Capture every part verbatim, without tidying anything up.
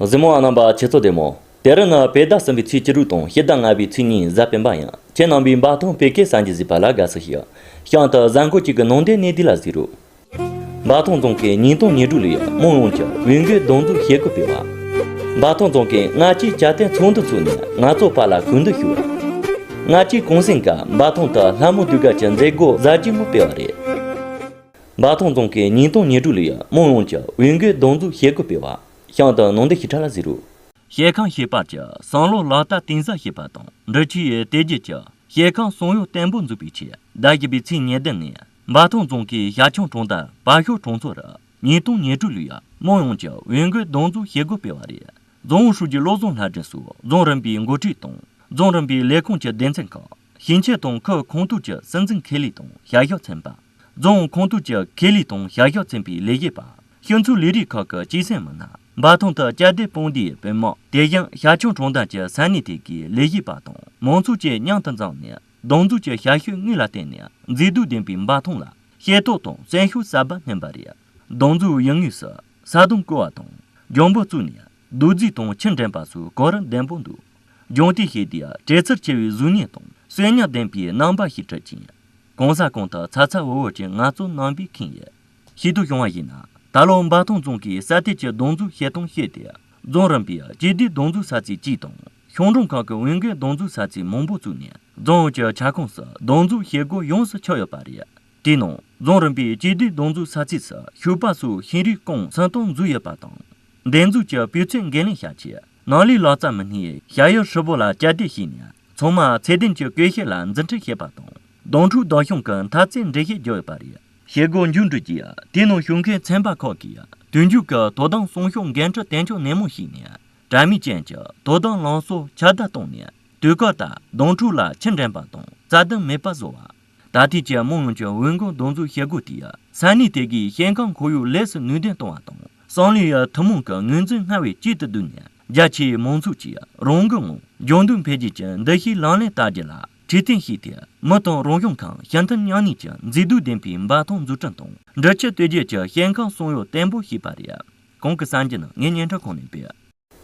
གཟིགས་མོ་བ་རྣམ་པ་ཁྱེད་ཚོ་བདེ་མོ། དེ་རིང་ནི་བོད་ཟླ་གསུམ་པའི་ཚེས་བཅུ་དྲུག་དང་ཕྱི་ཟླ་ལྔ་པའི་ཚེས་གཉིས་གཟའ་སྤེན་པ་ཡིན། ཁྱེད་རྣམ་པས་འབའ་ཐང་བོད་སྐད་གསར་འགྱུར་གཟིགས་པ་ལ་དགའ་བསུ་ཞུ། གཤམ་དུ་གཟའ་འཁོར་གཅིག་གི་ནང་དོན་གནད་བསྡུས་ལ་གཟིགས་རོགས། འབའ་ཐང་རྫོང་གིས་ཉིས་སྟོང་ཉེར་དྲུག་ལོའི་དམངས་ཡོངས་ཀྱི་འོས་འགན་རྡོག་རྫོས་བྱེད་སྒོ་སྤེལ་བ། འབའ་ཐང་རྫོང་གིས་སྔ་ཕྱིའི་བཅའ་སྡོད་ཚོགས་འདུ་བཙུགས་ནས་ང་ཚོ་བར་ལ་གུས་འདུད་ཞུ་བ། སྔ་ཕྱིའི་གུང་སེང་སྐབས་འབའ་ཐང་དུ་ལྷ་མོ་ཟློས་གར་གྱི་མཛད་སྒོ་གཟབ་རྒྱས་ངང་སྤེལ་བ་རེད། འབའ་ཐང་རྫོང་གིས་ཉིས་སྟོང་ཉེར་དྲུག་ལོའི་དམངས་ཡོངས་ཀྱི་འོས་འགན་རྡོག་རྫོས་བྱེད་སྒོ་སྤེལ་བ། གཤམ་དུ་ནང་དོན་ཞིབ་ཕྲ་ལ་གཟིགས་རོགས། ཞལ་ཁང་ཞེས་པ་གྱི་བསམ་བློ་ལག་བསྟར་གཏིང་ཟབ་བྱེད་པ་དང་འབྲེལ་ཆེད་དེ་རྗེས་ཀྱི་ཞལ་ཁང་གསང་བའི་བརྟན་པོ་འཛུགས་པའི་ཆེད་ཟླ་བཞི་པའི་ཚེས་ཉེར་བདུན་ནས་འབའ་ཐང་རྫོང་གི་ཤར་ཕྱོགས་གྲོང་རྡལ་བར་ཤོག་གྲོང་ཚོ་རུ་ཉིས་སྟོང་ཉེར་དྲུག་ལོའི་དམངས་ཡོངས་ཀྱི་འོས་འགན་རྡོག་རྫོས་བྱེད་སྒོ་སྤེལ་བ་རེད། རྫོང་ཨུ་ཧྲུའུ་ཅི་བློ་བཟང་ལྷ་སྒྲོན་སོགས་རྫོང་རིམ་པའི་འགོ་ཁྲིད་དང་རྫོང་རིམ་པའི་ལས་ཁུངས་ཀྱི་སྡེ་ཚན་ཁག་ཞིང་ཆེན་དང་ཁུལ་ཁོངས་གཏོགས་ཀྱི་སྲིད་འཛིན་ཁེ་ལས་དང་བྱ་གཞག་ཚན་པ། རྫོང་ཁོངས་གཏོགས་ཀྱི་ཁེ་ལས་དང་བྱ་གཞག་ཚན་པའི་ལས་བྱེད་པ། སྤྱི་ཚོགས་ལས་རིགས་ཁག་གི་སྤྱི་སེམས་མི་སྣ། འབའ་ཐང་དུ་བཅའ་སྡོད་དཔུང་སྡེའི་དཔོན་དམག་དེ་བཞིན་ཤར་ཕྱོགས་གྲོང་རྡལ་གྱི་ས་གནས་དེ་གའི་ལས་བྱེད་པ་དང་མང་ཚོགས་བཅས་མཉམ་དུ་འཛོམས་ནས་རྡོག་རྫོས་ཀྱི་ཞབས་ཞུའི་དངོས་ལ་བརྟེན་ནས་མཛེས་སྡུག་ལྡན་པའི་འབའ་ཐང་ལ་ཤེས་རྟོགས་དང་སེམས་ཤུགས་གསར་པ་སྣོན་པ་རེད། རྡོག་རྫོས་ཡོད་ངེས་སུ་ས་དོང་བརྐོ་བ་དང་ལྗང་བུ་བཙུགས་ནས་རྡོ་རྫིས་དང་ཆུ་འདྲེན་པ་སོགས་གོ་རིམ་ལྡན་པོ་འདུག་སྦྱོང་བརྡར་བྱས་ཏེ་བྲེལ་འཚུབ་ཆེ་བའི་གཟུགས་བརྙན་དང་གསོན་ཉམས་ལྡན་པའི་རྣམ་པ་ཞིག་འཁྲིད་ཅིང་། གང་ས་གང་དུ་ཚ་ཚ་འུར་འུར་གྱི་ངལ་རྩོལ་རྣམ་པས་ཁེངས་ཡོད། ཤེས་རྟོགས་བྱུང་བ་ཡིན་ན། ད་ལོ་འབའ་ཐང་རྫོང་གིས་ས་དེ་ཀྱི་རྡོག་རྫོས་བྱེད་སྟངས་ཤེས་ཏེ། རྫོང་རིམ་པའི་སྤྱི་བདེའི་རྡོག་རྫོས་ས་ཚིགས་གཅིག་དང་ཤང་གྲོང་ཁག་གི་འོས་འགན་རྡོག་རྫོས་ས་ཚིགས་མང་པོ་བཙུགས་ནས། རྫོང་ཨུད་ཀྱི་ཁྱབ་ཁོངས་སུ་རྡོག་རྫོས་བྱེད་སྒོ་ཡོངས་སུ་ཁྱབ་ཡོད་པ་རེད། དེའི་ནང་རྫོང་རིམ་པའི་སྤྱི་བདེའི་རྡོག་རྫོས་ས་ཚིགས་སུ་ཤོག་པ་སོགས་ཤེས་རིག་ཀུང་སུ་སྟོང་འཛུལ་ཡོད་པ་དང་། འདེགས་འཛུགས་ཀྱི་སྤུས་ཚད་འགན་ལེན་བྱ་ཆེད། ནང་ལས་ལག་རྩལ་མི་སྣས་ཞབས་ཞུ་ཧྲིལ་པོ་ལ་བཅའ་སྡོད་བྱས་ནས། ཚང་མ་ཚད་ལྡན་གྱི་སྐུལ་ཞབས་ལ་འཛིན་ཁྲིད་བྱས་པ་དང་། དྭངས་འཕྲོག་བདག་སྐྱོང་གི་འཐབ་རྩོད་འགྲེལ་བཤད་བརྒྱབ་ཡོད་པ་རེད། བྱེད་སྒོ་མཇུག་འགྲིལ་རྗེས། དེའི་ནང་ཞུགས་མཁན་ཚན་པ་ཁག་གིས་དུས་མཇུག་གི་དོ་དམ་སྲུང་སྐྱོབ་འགན་འཁྲི་གཏན་འཁྱོལ་ནན་མོ་བྱས་ནས། དྲ་མིག་ཅན་གྱི་དོ་དམ་ལམ་སྲོལ་ཁྱབ་གདལ་བཏང་ནས། དུས་བཀག་ལྟར་དྭངས་འཕྲོག་ལ་ཆུ་འདྲེན་པ་དང་རྩ་དོན་མེད་པ་བཟོ་བ། ད་ལྟའི་ཀྱི་དམངས་ཡོངས་ཀྱི་འོས་འགན་རྡོག་རྫོས་བྱེད་སྒོ་དེས་ས་གནས་དེ་གའི་ཞིང་ཁམས་ཁོར་ཡུག་ལེགས་སུ་ནུས་ལྡན་གཏོང་བ་དང་། བསམ་བློའི་ཐུན་མོང་གི་ངོས་འཛིན་སྔར་བས་གཅིག་ཏུ་བསྡུས་ནས། རྒྱ་ཆེའི་མང་ཚོགས་ཀྱིས་རང་འགུལ་ངང་ལྗང་མདོག་འཕེལ་རྒྱས་ཀྱི་འདུ་ཤེས་ལག་ལེན་བསྟར་རྒྱུ་ལ་ཁྲིད་སྟོན་བྱས་ཏེ། མི་དང་རང་བྱུང་ཁམས་ཞི་མཐུན་མཉམ་གནས་ཀྱི་མཛེས་སྡུག་ལྡན་པའི་འབའ་ཐང་འཛུགས་སྐྲུན་དང་། འབྲི་ཆུ་དེ་རྒྱས་ཀྱི་ཞིང་ཁམས་སྲུང་ཡོལ་བརྟན་པོ་བྱས་པ་རེད། གོང་གི་གསར་འགྱུར་ནི་ངའི་སྙན་གྲགས་ཁང་ནས་སྤེལ།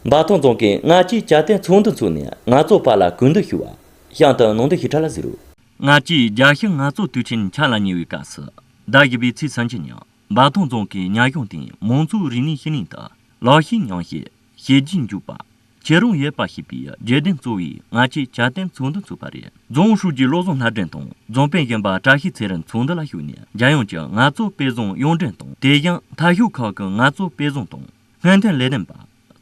འབའ་ཐང་རྫོང་གིས་སྔ་ཕྱིའི་བཅའ་སྡོད་ཚོགས་འདུ་འཚོགས་ནས་ང་ཚོ་བར་ལ་གུས་འདུད་ཞུ་བ། གཤམ་དུ་ནང་དོན་ཞིབ་ཕྲ་ལ་གཟིགས་རོགས། སྔ་ཕྱིའི་རྒྱལ་སྤྱིའི་ངལ་རྩོལ་དུས་ཆེན་ཆ་ལ་ཉེ་བའི་སྐབས་སུ། ཟླ་བཞི་པའི་ཚེས་སུམ་ཅུ་ཉིན། འབའ་ཐང་རྫོང་གིས་ཉ་གཞུང་སྟེང་མང་གཙོའི་རིག་གནས་ཤེས་ཡོན་དུ། ལག་ཤེས་རྙིང་ཤེས། ཤེས་རྒྱུད་འཇུག་པ། ཁྱེད་རང་ཡོད་པ་ཞེས་པའི་བརྗོད་དོན་གཙོ་བོའི་སྔ་ཕྱིའི་བཅའ་སྡོད་ཚོགས་འདུ་འཚོགས་པ་རེད། རྫོང་ཧྲུའུ་ཅི་བློ་བཟང་ལྷ་སྒྲོན་དང་རྫོང་དཔོན་གཞོན་པ་བཀྲ་ཤིས་ཚེ་རིང་ཚོགས་འདུ་ལ་ཞུགས་ནས། རྒྱལ་ཡོངས་ཀྱི་ངལ་རྩོལ་དཔེ་བཟང་གཡུང་དྲུང་དང་། དེ་བཞིན་མཐའ་ཤོག་ཁག་གི་ངལ་རྩོལ་དཔེ་བཟང་དང་། སྔོན་ཐོན་ལས་དོན་པ།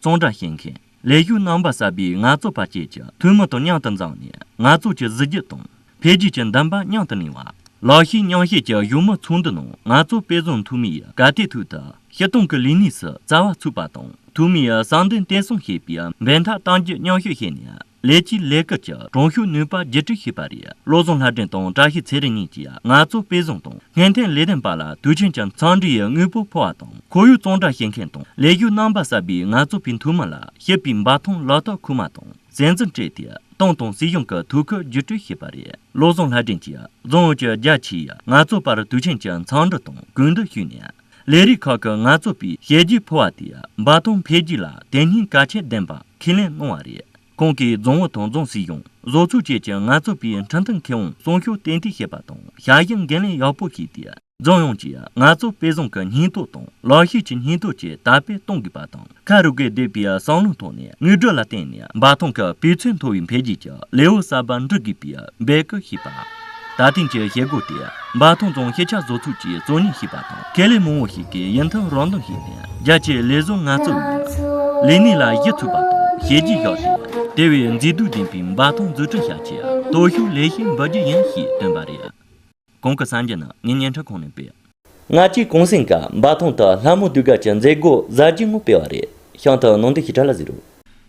གཙང་སྦྲ་བྱེད་མཁན། ལས་ཞུགས་རྣམ་པ་གསར་པའི་ངལ་རྩོལ་པ་བཅས་ཀྱི་འཐུས་མི་དང་མཉམ་དུ་འཛོམས་ནས། ངལ་རྩོལ་གྱི་གཟི་བརྗིད་དང་འཕེལ་རྒྱས་ཀྱི་འདུན་པ་མཉམ་དུ་གླེང་བ། ལག་ཤེས་རྙིང་ཤེས་ཀྱི་བཞུགས་མོལ་ཚོགས་འདུ་ནང་ངལ་རྩོལ་དཔེ་བཟང་འཐུས་མིའི་གལ་ཏེ་ཐུག་ཐུབ། སྤྱིར་བཏང་གི་ལས་གནས་སུ་བཙལ་བ་ཚུགས་པ་དང་། འཐུས་མིའི་བསམ་འདུན་བརྟན་སྲུང་བྱེད་པའི་འབད་འཐབ་གཏང་རྒྱུ་མཉམ་ཞུགས་བྱས་ནས། ལས་ཀྱི་ལས་ཀ་གྱི་གྲོང་ཤུགས་ནུས་པ་བརྒྱུད་སྤྲོད་བྱས་པ་རེད། བློ་བཟང་ལྷ་སྒྲོན་དང་བཀྲ་ཤིས་ཚེ་རིང་གཉིས་ཀྱིས་ངལ་རྩོལ་དཔེ་བཟང་དང་སྔོན་ཐོན་ལས་དོན་པ་ལ་དུས་ཆེན་གྱི་འཚམས་འདྲིའི་དངོས་པོ་ཕུལ་བ་དང་། ཁོར་ཡུག་གཙང་སྦྲ་བྱེད་མཁན་དང་ལས་ཞུགས་རྣམ་པ་གསར་པའི་ངལ་རྩོལ་པའི་འཐུས་མི་ལ་སྐྱིད་པའི་འབའ་ཐང་ལག་ཐོག་ཁུག་མ་དང་སྲིད་འཛིན་སྤྲད་དེ། ཏང་དང་སྲིད་གཞུང་གི་ཐུགས་ཁུར་བརྒྱུད་སྤྲོད་བྱས་པ་རེད། བློ་བཟང་ལྷ་སྒྲོན་གྱིས་རྫོང་ཨུད་ཀྱི་རྒྱ་ཆེའི་ངལ་རྩོལ་པར་དུས་ཆེན་གྱི་འཚམས་འདྲི་དང་གུས་འདུད་ཞུས་ནས། ལས་རིགས་ཁག་གི་ངལ་རྩོལ་པའི་བྱས་རྗེས་ཕུལ་བ་དེས་འབའ་ཐང་འཕེལ་རྒྱས་ལ་དོན་སྙིང་གལ་ཆེན་ལྡན་པ་ཁས་ལེན་གནང་བ་རེད། ཁོང་གིས་རྫོང་ཨུད་དང་རྫོང་སྲིད་གཞུང་། བཟོ་ཚོགས་བཅས་ཀྱི་ངལ་རྩོལ་པའི་འཕྲིན་སྟོན་ཁེ་དབང་སྲུང་སྐྱོབ་ཏན་ཏིག་བྱེད་པ་དང་། བྱ་གཞག་འགན་ལེན་ཡག་པོ་བྱས་ཏེ། རྫོང་ཡོངས་ཀྱིས་ངལ་རྩོལ་དཔེ་བཟང་གི་སྙིང་སྟོབས་དང་ལག་ཤེས་ཀྱི་སྙིང་སྟོབས་བཅས་དར་སྤེལ་གཏོང་དགོས་པ་དང་། ཁ་རུབ་དགོས་བསྡད་པའི་བསམ་བློའི་ཐོག་ནས་དངོས་འབྲེལ་ལ་བརྟེན་ནས་འབའ་ཐང་གི་སྤུས་ཚད་མཐོ་བའི་འཕེལ་རྒྱས་ཀྱི་ལེའུ་གསར་པ་འབྲི་དགོས་པའི་འབོད་སྐུལ་བྱས་པ། ད་ཐེངས་ཀྱི་བྱེད་སྒོ་དེ་འབའ་ཐང་རྫོང་ཤེས་བྱ་བཟོ་ཚོགས་ཀྱིས་གཙོ་གཉེར་བྱས་པ་དང་། ཁེ་ལས་མང་བོ་ཞིག་གིས་ཡུན་ཐུང་རོགས་འདེགས་བྱས་ནས་རྒྱ་ཆེའི་ལས་བཟོ་ངལ་རྩོལ་བའི་ལས་གནས་ལ་གཞི་ཚུགས་པ་དང་བྱས་རྗེས་བཞག་སྟེ། དེ་བས་མཛེས་སྡུག་ལྡན་པའི་འབའ་ཐང་འཛུགས་སྐྲུན་བྱ་ཆེད་སྟོབས་ཤུགས་ལེགས་ཤོས་འབུལ་རྒྱུ་ཡིན་ཞེས་བཏོན་པ་རེད། གོང་གི་གསར་འགྱུར་ནི་ངའི་སྙན་གྲགས་ཁང་ནས་སྤེལ། སྔ་ཕྱིའི་གུང་སེང་སྐབས་འབའ་ཐང་དུ་ལྷ་མོ་ཟློས་གར་གྱི་མཛད་སྒོ་གཟབ་རྒྱས་ངང་སྤེལ་བ་རེད། གཤམ་དུ་ནང་དོན་ཞིབ་ཕྲ་ལ་གཟིགས་རོགས།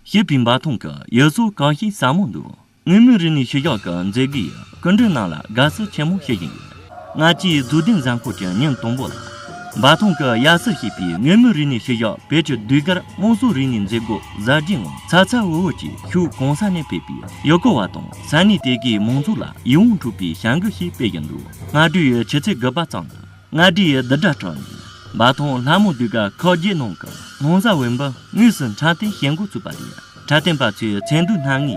སྐྱིད་པའི་འབའ་ཐང་གི་ཡུལ་སྲོལ་གང་ཞིག་ཟབ་མོ་འདུག། མངོན་མིན་རིག་གནས་ཤུལ་བཞག་གི་མཛད་སྒོ་ཡིས་སྐུ་མགྲོན་རྣམས་ལ་དགའ་བསུ་ཆེན་མོ་ཞུ་བཞིན་ཡོད། སྔ་ཕྱིའི་རྫོགས་ལྡན་གཟའ་འཁོར་གྱི་ཉིན་དང་པོ་ལ། འབའ་ཐང་གི་ཡ་སི་ཞེས་པའི་མངོན་མིན་རིག་གནས་ཤུལ་བཞག་བོད་ཀྱི་ཟློས་གར་དམངས་སྲོལ་རིག་གནས་མཛད་སྒོ་གཟབ་རྒྱས་ངང་ཚ་ཚ་འུར་འུར་གྱིས་ཕྱོགས་གང་ས་ནས་ཕེབས་པས། ཡུལ་སྐོར་བ་དང་ས་གནས་དེ་གའི་མང་ཚོགས་ལ་ཡིད་དབང་འཕྲོག་པའི་བྱ་འགུལ་ཞིག་སྤེལ་བཞིན་འདུག། སྔ་དྲོའི་ཆུ་ཚོད་དགུ་པ་ཙམ་ལ། མངའ་སྡེའི་བདུན་ཕྲག་དྲུག་ནས་ འབའ་ཐང་ལྷ་མོ་ཟློས་གར་ཁག་བརྒྱད་ནང་གི་སྣང་གསལ་འོད་འབར་དངོས་སུ་འཁྲབ་སྟོན་བྱེད་འགོ་ཚུགས་པ་རེད། འཁྲབ་སྟོན་པ་ཚོས་མཚན་ཟློས་སྣ་ལྔའི་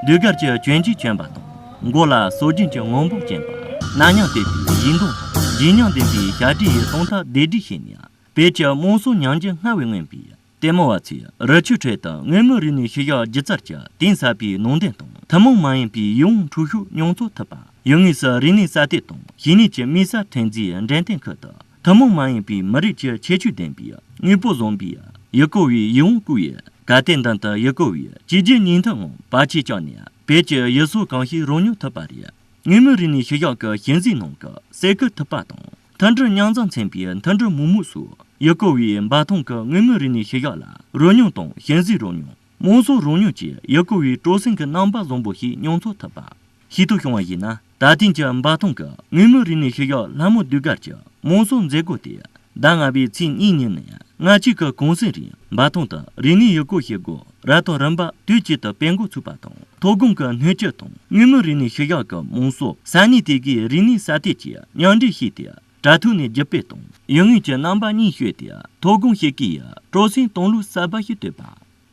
ཟློས་གར་གྱི་གྱོན་ཆས་གྱོན་པ་དང་། མགོ་ལ་སྲོལ་རྒྱུན་གྱི་ངང་པང་བཅིངས་པ། གནའ་ཉམས་ལྡན་པའི་ཡིག་མདོང་དང་བརྗིད་ཉམས་ལྡན་པའི་བྱ་བྲིས་ཡི་གཏོང་ཐབས་སྡེབ་སྒྲིག་བྱས་ནས། བོད་ཀྱི་དམངས་སྲོལ་ཉམས་འགྱུར་སྔར་བས་མངོན་པའི་ལྟད་མོ་བ་ཚོས་རི་ཆུ་ཁྲོད་དུ་མངོན་མིན་རིག་གནས་ཤུལ་བཞག་སྒྱུ་རྩལ་གྱི་གཏིང་ཟབ་པའི་ནང་དོན་དང་། ཐུན་མོང་མ་ཡིན་པའི་ཡིད་འོང་འཁྲུལ་ཤོར་མྱོང་ཚོར་ཐུབ་པ། ཡུལ་དངོས་སུ་རིག་གནས་གསར་གཏོད་དང་བྱེད་ནུས་ཀྱི་དམིགས་བསལ་ཐོན་རྫས་འགྲེམས་སྟོན་ཁུལ་དུ། ཐུན་མོང་མ་ཡིན་པའི་མི་རིགས་ཀྱི་ཁྱད་ཆོས་ལྡན་པའི་དངོས་པོ་བཟུང་བའི་ཡུལ་སྐོར་བའི་ཡིད་འོང་བསྐུལ་བའི་གར་སྟེགས་མདུན་དུ། ཡུལ་སྐོར་བའི་བྱས་རྗེས་སྙིང་ཐག་ངང་བར་ཆད་བཅངས་ནས། བོད་ཀྱི་ཡུལ་སྲོལ་གོམས་གཤིས་རོལ་མྱོང་ཐུབ་པ་རེད། མངོན་མིན་རིག་གནས་ཤུལ་བཞག་གི་ཞིང་གཟིགས་ནང་གི་གསེར་སྐུད་ཐུབ་པ་དང་། མཐུན་སྒྲིལ་མཉམ་འཛོམས་མཚོན་པའི་མཐུན་སྒྲིལ་མུ་མུ་སོགས། ཡུལ་སྐོར་བས་འབའ་ཐང་གི་མངོན་མིན་རིག་གནས་ཤུལ་བཞག་ལ་རོལ་མྱོང་དང་ཞིང་གཟིགས་རོལ་མྱོང་། དམངས་སྲོལ་རོལ་མྱོང་བཅས་ཡུལ་སྐོར་བའི་སྤྲོ་སེམས་ཀྱི་རྣམ་པ་བཟང་པོ་ཞིག་མྱོང་ཚོར་ཐུབ་པ། ཤེས་རྟོགས་བྱུང་བ་ཡིན་ན། ད་ཐེངས་ཀྱི་འབའ་ཐང་གི་མངོན་མིན་རིག་གནས་ཤུལ་བཞག་ལྷ་མོ་ཟློས་གར་གྱི་དམངས་སྲོལ་མཛད་སྒོ་དེ་ཟླ་ལྔ་པའི་ཚེས་གཉིས་ཉིན་ནས་ལྔ་གཅིག་གི་གུང་སེང་རིང་འབའ་ཐང་དུ་རིག་གནས་ཡུལ་སྐོར་བྱེད་སྒོ་རབ་དང་རིམ་པ་དུས་གཅིག་ཏུ་སྤེལ་འགོ་ཚུགས་པ་དང་། མཐོ་སྒང་གི་སྣོད་བཅུད་དང་མངོན་མིན་རིག་གནས་ཤུལ་བཞག་གི་དམངས་སྲོལ། ས་གནས་དེ་གའི་རིག་གནས་གསར་གཏོད་ཀྱིས་མཉམ་འདྲེས་བྱས་ཏེ། དྲ་ཐོག་ནས་བརྒྱུད་སྤེལ་དང་། ཡུལ་དངོས་ཀྱི་རྣམ་པ་གཉིས་བཤད་དེ། མཐོ་སྒང་གཤིས་ཀའི་སྤྲོ་སེམས་གཏོང་ལུགས་གསར་པ་ཞིག་བཏོད་པ།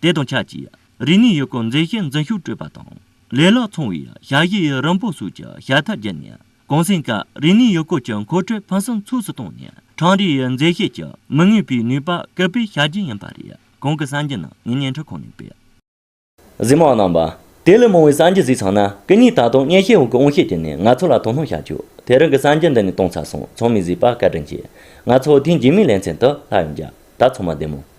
དེ་དང་ཆབས་ཅིག་རིག་གནས་ཡུལ་སྐོར་མཛེས་བཤད་འཛིན་ཤོག་སྤྲོད་པ་དང་། ལེ་ལག་ཚོང་བའི་ཞབས་ཞུ་ཡི་རིམ་སྤོར་སོགས་ཀྱི་ཞབས་ཐག་བརྒྱུད་ནས། གུང་སེང་སྐབས་རིག་གནས་ཡུལ་སྐོར་གྱི་མཁོ་སྤྲོད་ཕུན་སུམ་ཚོགས་སུ་བཏང་ནས། ཁྲོམ་རའི་ཡི་མཛེས་བཤད་ཀྱི་མི་མངོན་པའི་ནུས་པ་སྐུལ་སྤེལ་བྱ་རྒྱུ་ཡིན་པ་རེད། གོང་གི་གསར་འགྱུར་རྣམས་ངས་བརྙན་འཕྲིན་ཁང་ནས་སྤེལ། གཟིགས་མོ་བ་རྣམ་པ། དེ་ལས་མང་བའི་གསར་འགྱུར་གཟིགས་ཚར་ན། སྐུ་ཉིད་ད་དུང་སྙན་ཤལ་འོག་གི་དབང་ཤེད་བརྒྱུད་ནས་ང་ཚོ་ལ་དོ་སྣང་བྱ་རྒྱུ། དེ་རིང་གི་གསར་འགྱུར་འདི་ནས་གཏོང་ཚར་སོང་། ཚང་མས་གཟིགས་པར་བཀའ་དྲིན་ཆེ། ང་ཚོ་ཐེངས་རྗེས་མའི་ལེ་ཚན་དུ་སླར་ཡང་མཇལ། ད་ཚང་མ་བདེ་མོ།